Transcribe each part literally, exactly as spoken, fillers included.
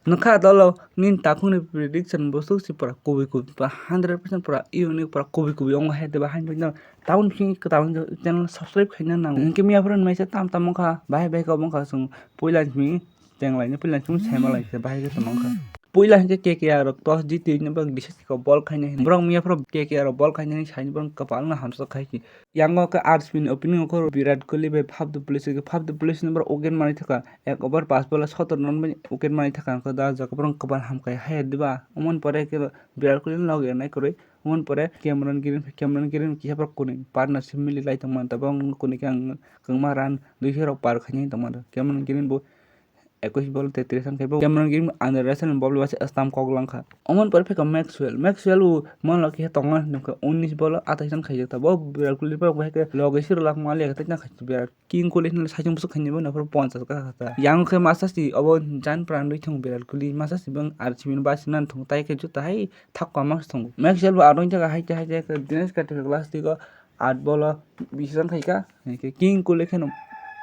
Nokha dolo nini takhukni prediction bwswk si pura kubui kubui pura hundred percent pura unique pura kubui kubui wngo hai diba haino no tabuk ni bising kwtal channel subscribe khaina nango. Hinkhe miya phuru naisa tam tam wngkha bahai bahai khe obo wngkha chwng puila ni simi chenglai ni puila ni simi saimalai khe bahai khe tongma wngkha. Puila hinkhe K K R rok toss jiti ni borok decision khe ball khaina hinwi borok miya phuru K K R rok ball khaina hinwi saini borok kwbangma hamjak khai khe. Yango khe R C B ni opening o khe Virat Kohli bai Faf du Plessis khe Faf du Plessis ni borok wicket manwi thaka. Ek over pas ball o sotor run bai wicket manwi thaka, hwnkhe da o jaga borok kwbang ham khai haya diba? Omoni pore khe Virat Kohli ni logi rwnai kwrwi, omoni pore Cameron Green, Cameron Green kisa borok kwnwi partnership mili lai tongmani, tabuk ang kwnwi khe ang kwbangma run duiso rok par khainai tongmani. Cameron Green bo ekwis ball o tetris run khai bo, Cameron Green under Russell ni ball bai stamp kok langkha. Omoni pore phai kha Maxwell, Maxwell bo mano kisa tongmani hwnkhe unnis ball o atais run khaijak ta, bo Virat Kohli borok bai khe logi siro lak mali khe tei tang khai Virat King Kohli hinwi saichung bwswk khainai bo naphuru ponchas kha kha ta. Yang khe masa si obo jan pran rwi thung Virat Kohli, masa si bang R C B ni basi nan thung, tai khe juta hai thak kwma se thung. Maxwell bo adon jaga hai te hai te khe Dinesh Karthik last digo at ball o bisi run khai kha. Hai khe King Kohli khe no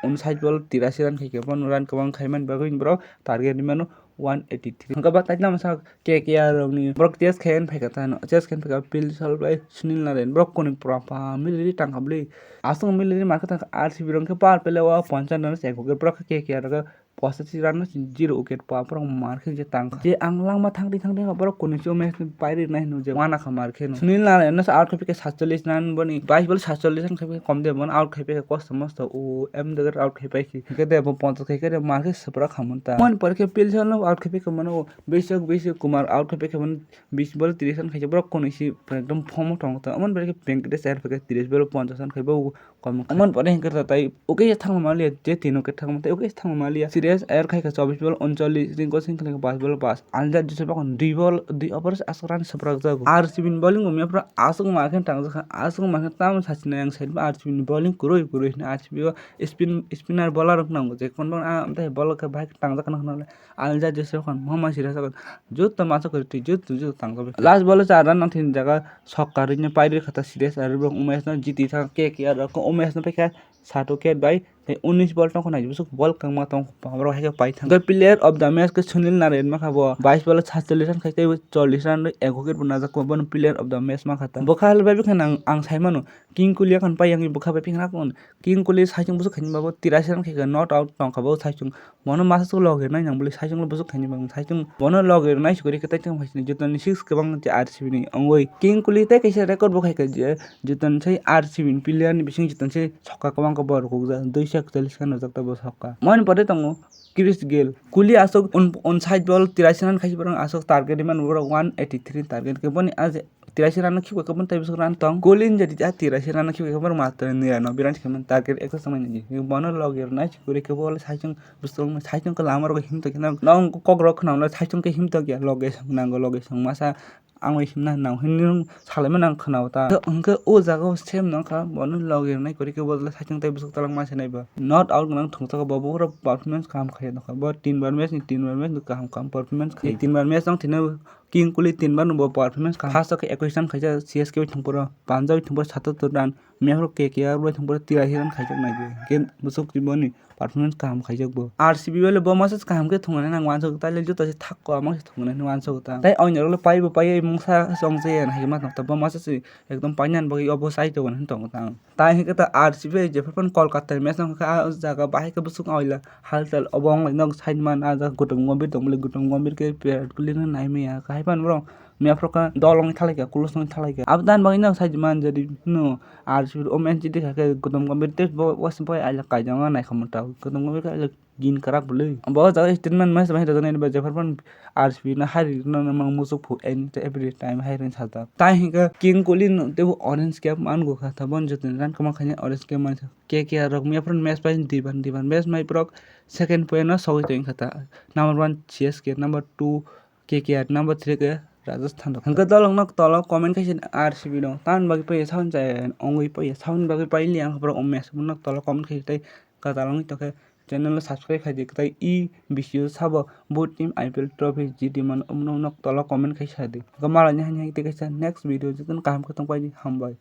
unsait ball o tirasi run khai khe, bono run kwbang khai man bagwi borok target rwi mano one eighty three. Hwnkhe ba taitla masa K K R rokni borok chase khaina phai kha ta no, chase khaina phai kha Phil Salt bai Sunil Narayan, borok kwnwi pura pa miliri tang kha bwlwi. Aswk miliri mar khe tang kha R C B rok khe power play o ponchas run se ekho khe borok khe K K R rok khe pochashi run se zero wicket pa borok mar khe je tang kha. Je ang langma thang di thang di borok kwnwi se o match pai ri nai hino je wana kha mar khe no. Sunil Narayan no se out khai phai kha satchallis run, boni bais ball satchallis run khai phai kha, kom de bono out khai phai kha kosto mosto o em de out khai phai khe. Hwnkhe de bo ponchas khai khe de mar khe swpra kha mun ta. Moni pore khe Phil Salt no out khai phai kha mano. Biswk, Biswk Kumar out khai phai kha mano, bis ball tris run khaijak, borok kwnwi se ekdom form o tongo ta. Omoni pore khe Venkatesh Iyer phai kha tris ball o ponchas run khai bo kom. Omoni pore hinkhe ta tai uke thangma maliya, je tino khe thangma tai uke thangma maliya. Shreyas Iyer khai kha chobbish ball o uncholish, Rinku Singh khai kha paanch ball o paanch. Alonso Joseph bo dui ball, dui over o aswk run swprak jago. R C B ni bowling bo miya phuru aswk ma khe tangjak kha, aswk ma khe tamo sachinai ang side bo R C B ni bowling kwrwi kwrwi hwnwi R C B o spin, spinner bowler rok nango je konbang a amtwi ball khe bahai tangjak khna hwnwi. Alonso Joseph khan Mohammad Siraj khan joto masa kwrwi twi joto joto tangjabai. Last ball o char run nang thini jaga sokka rwino pai rwkha ta Siraj aro borok Umesh no jiti thang K K R rok Umesh no paikha sato ket bai tei unis ball tongkha nai bwswk ball kwbangma tong borok haikhe pai thang. Tei player of the match khe Sunil Narayan mankha bo bais ball o satchallis run khai tei chollis run rwi eko ket bo najak bo bono player of the match mankha ta. Bwkha bai bwkha nang ang saimano King Kohli khan pai yang bwkha bai phikna khe King Kohli saichung bwswk khaini bago tirasi run khai kha not out tongkha bo saichung. Bono masa swk logi rwnai nang bwlwi saichung bwswk khaini bagwi saichung bono logi rwnai se kwrwi khe tei tei phaisini jotoni six kwbang je R C B ni wngwi. King Kohli tei kaisa record bo khai kha je jotoni sai R C B ni player ni bising jotoni sai sokka kwbang khe bo rwkukjak, duiso ekchallis khe nujak ta bo sokka. Moni pore tongo Chris Gayle. Kohli aswk un-, unside ball tirasi run khai borok aswk target rwmani borok one eighty three target khe boni a je tirasi run no khibi khe boni tei bwswk run tong. Kohli ni jadi a tirasi run no khibi khe borok matwrwi nirano biran khe target ekta swmai nini. Bono logi rwnai se kwrwi khe bo saichung bwswk saichung khe lama rogo himtokhe nang kok rok khna hwnwi saichung khe himtokya loge song nango loge song masa ang bai himna hwnna hwnwi nwng salaima nang khna o ta. Hwnkhe o jaga o same nang kha bono logi rwnai kwrwi khe bo saichung tei bwswk twlangma se nai ba. Not out nang thwngsa khe bo bo performance kaham khai nang kha. Bo tin bar match ni tin bar match ni kaham kaham performance khai. Tin bar match nang thwino King Kohli tin bar no bo performance kaham. First o khe ekwis run khaijak C S K bai thwngphuru, Punjab bai thwngphuru satattor run, miya phuru K K R bai thwngphuru tirasi run khaijak nai khe bwswk twi boni performance kaham khaijak bo. R C B bai le bo masa se kaham khe thwngna nang uansuk ta le joto se thak kwbangma se thwngna hinwi uansuk ta. Tai oinarok le pai bo pai mungsa se ong je ya hai ma thang ta bo masa se ekdom painani bagwi obo chai tongo hinwi tongo ta ang. Tai hinkhe ta R C B jephru phano Kolkata ni match wngkha, ah, o jaga bahai khe bwswk oila halchal obo wng lai nok side man, ah, jaga Gautam Gambhir tong bwlai, Gautam Gambhir khe Virat Kohli no nai maya, kahai phano borok maya phuru kha dol wngwi thalaikha, kulos wngwi thalaikha. Abo dan bagwi nok side man jadi no R C B o match jiti kha khe Gautam Gambhir tei bo wasing pai aila kaijak wngma naikha mwta, Gautam Gambhir khe aila gin kwrak bwlwi. Bo jaga statement masa bahai rwjaknai ba jephru phano R C B no hai rwna nang muchuk phu every time hai rwna sajak. Tai hinkhe King Kohli no teibo orange cap man go kha ta, bon jotoni run kwma khaina orange cap man. K K R rok miya phuru match pai diban diban match mai borok second point o sogwi tong kha ta. Number one C S K, number two K K R, number three khe Rajasthan rok. Hwnkhe dolong nok tolo comment khaisa R C B no. Tamoni bagwi pai ya sound chai ongwi pai ya sound bagwi pai liya ang borok o match no tolo comment khaisa tei kwtal wngwi tongkhe channel no subscribe khai di tei e B C O sabo bo team I P L trophy jiti man omno nok tolo comment khaisa di. Hwnkhe malai ni hani hai tei kaisa next video jotono kaham khe tong pai di hambai.